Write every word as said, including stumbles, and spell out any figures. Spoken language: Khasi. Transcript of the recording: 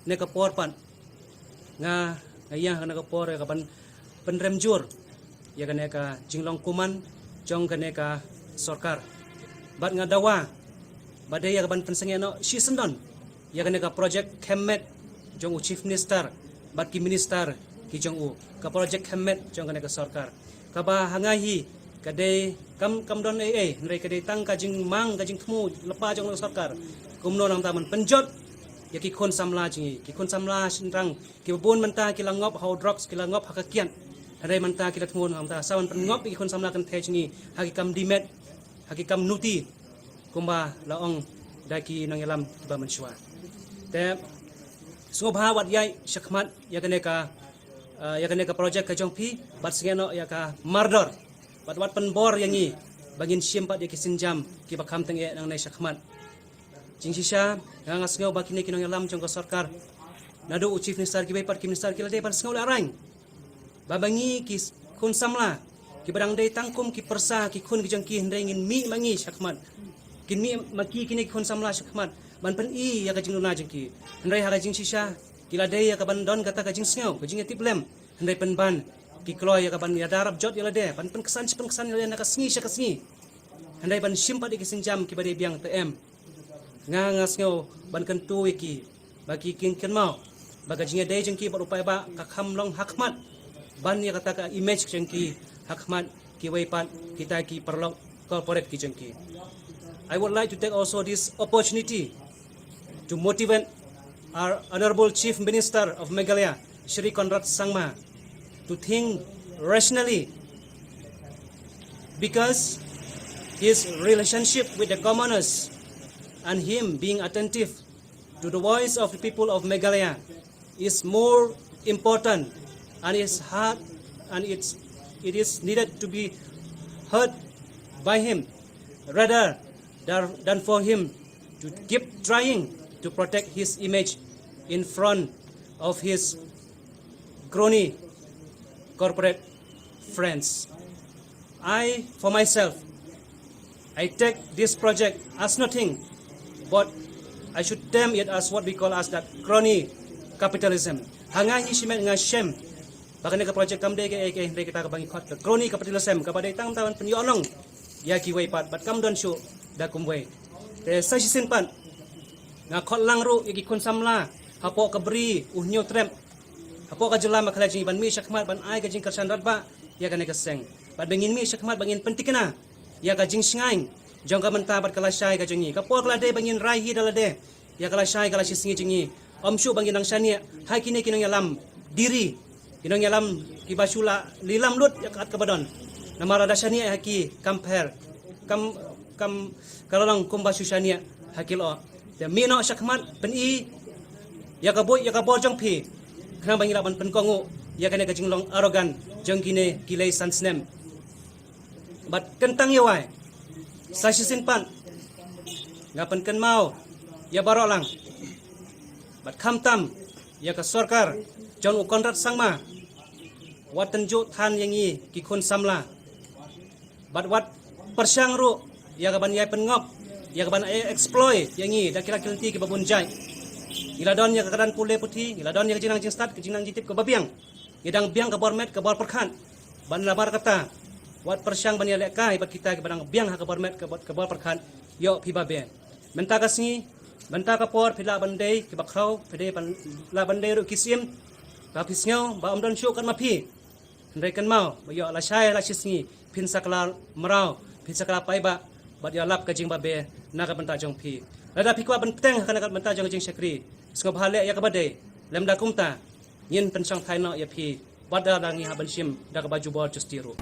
Kane ka por pat nga, nga ïa kane ka por ïa ka ban pynrem jur ïa kane ka jinglong kuman jong kane ka sorkar. Bad nga dawa ba dei ïa ka ban pynsangeh noh shisyndon ïa kane ka project khemmet jong u Chief Minister bad ki minister ki jong u, ka project khemmet jong kane ka sorkar. Kaba ha nga hi ka dei kam, kam don ei ei, hynrei ka dei tang ka jingmang, ka jingthmu lypa jong ka sorkar. Kumno nangta ban pynjot ïa ki khun samla jong ngi, ki khun samla shynrang kiba bun mynta ki la ngop ha u drugs, ki la ngop ha ka kiad. Hynrei mynta ki la thmu nangta sa ban pynngop ïa ki khun samla kynthei jong ngi ha ki kam dimet, ha ki kam nuti, kumba la ong da ki nongïalam kiba mynshuwa. Te sngewbha wat ïaid shakhmat ïa kane ka, ah, ïa kane ka project ka jong phi, bad sngewbha noh ïa ka mardor, bad wat pynbor ïa ngi ba ngin shim pat ïa ki sienjam kiba kham tyngeh nangne shakhmat. Jingshisha, nga, nga sngew ba kine ki nongïalam jong ka sorkar, naduh u Chief Minister, kiwei pat ki minister, ki la dei ban sngew lehraiñ ba ma ngi ki khun samla kiba dang dei tang kum ki pyrsa, ki khun ki jong ki, hynrei ngin mih ma ngi shakhmat. Kin mih ma ki kine ki khun samla shakhmat ban pyni ïa ka jingduna jong ki. Hynrei ha ka jingshisha ki la dei ïa ka ban don kata ka jingsngew, ka jingïatiplem, hynrei pynban ki kloi ïa ka ban ïada rap jot ïa lade, ban pynksan shi pynksan ïa lade na ka sngi sha ka sngi, hynrei ban shim pat ïa ki sienjam kiba dei biang te em. Nga, nga sngew ban kyntu ïa ki ba ki kin kynmaw ba ka jingïadei jong ki bad u paidbah ka kham long hakhmat ban ïa kata ka image jong ki hakhmat kiwei pat kita ki paralok corporate ki jong ki. I would like to take also this opportunity to motivate our Honorable Chief Minister of Meghalaya, Shri Conrad Sangma, to think rationally, because his relationship with the commoners and him being attentive to the voice of the people of Meghalaya is more important, and is hard, and it's, it is needed to be heard by him rather than, than for him to keep trying to protect his image in front of his crony corporate friends. I, for myself, I take this project as nothing, but I should term it as what we call as that crony capitalism. Ha nga hi shimet nga shem ba kane ka project kam dei kaei kaei, hynrei kata kaba ngi khot ka crony capitalism, kaba dei tang ban pynïoh long ïa kiwei pat, bad kam don shuh da kumwei. Te sa shisien pat nga khot lang ruh ïa ki khun samla hapoh ka Bri U Hynñiewtrep, hapoh ka jylla Meghalaya jong ngi, ban mih shakhmat ban ai ka jingkyrshan radbah ïa kane ka seng, bad ba ngin mih shakhmat ba ngin pyntikna ïa ka jingshngaiñ jong ka bynta bad ka lashai ka jong ngi. Ka por ka la dei ba ngin rai hi da lade ïa ka lashai ka lashisngi jong ngi. Ym shuh ba ngin nang shaniah ha kine ki nongïalam diri, ki nongïalam kiba shu la lilam lut ïa ka kat kaba don. Namar lada shaniah ha ki, kam pher, kam, kam, ka la long kumba shu shaniah ha ki lyoh. Te mih noh shakhmat, pyni ïa ka buit ïa ka bor jong phi, khnang ba ngi lah ban pynkohnguh ïa kane ka jinglong arogan jong kine ki lei san snem. Bad kyntang ïa wai, sa shisien pat nga pynkynmaw ïa baroh lang, bad khamtam ïa ka sorkar jong u Conrad Sangma, wat tynjuh than ïa ngi ki khun samla, bad wat pyrshang ruh ïa ka ban ïai pynngop, ïa ka ban ïai exploit ïa ngi da ki lad ki lynti kiba bun jait. Ngi la don ïa ka kyrdan pule puthi, ngi la don ïa ka jingnang jingstad, ka jingnang jingtip kaba biang. Ngi dang biang ka bor met ka bor pyrkhat, bad namar kata wat pyrshang ban ïalehkai bad kita kiba dang biang ha ka bor met ka bor, ka bor pyrkhat. Ïoh phi babe, mynta ka sngi, mynta ka por phi lah ban dei kiba khraw, phi dei ban, lah ban dei ruh ki syiem, ba phi sngew ba ym don shuh kat ma phi. Hynrei kynmaw ba ïoh lashai lashisngi phin sa kylla mraw, phin sa kylla paidbah, bad ïalap ka jingbabe na ka bynta jong phi. Lada phi kwah ban bteng ha kane ka bynta jong ka jingshakri, sngewbha leh ïa kaba dei, lymda kumta ngin pynshongthait noh ïa phi, bad da ngi hap ban shim da kaba jubor justi ruh.